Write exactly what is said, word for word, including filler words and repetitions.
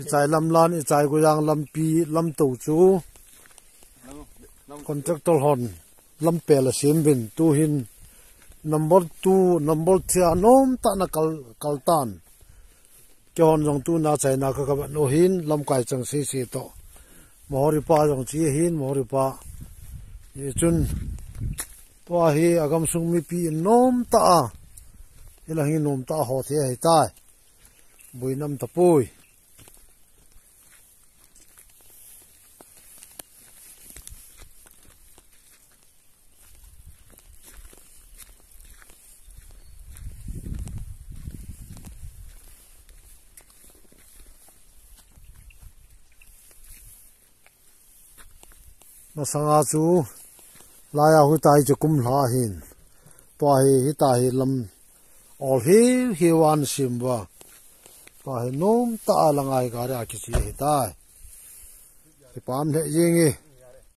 Ichai lamlan, ichai Goyang lampi, lamto chu contractor hon lampel asem uvin, tuhin number two, number three a nomtah ana kal, kal tan. Keihon jong tuna chaina ka, ka vet u hin lamkai chang sese toh. Mohori pa jong che ahin, Mohori pa. Hichun tua hi agamsung mipi in nomtah a, hilang hi nomtah a ho thei ahitai. Boina um tapoi. Masanga chu laiya hitia hi chu kum lha ahin. Tua hi, hitia hi lam ol hiu hiu ana sem uva. Tua hi nomtah a la ngai gari a kiche ahitai. Kipah lheh jenge.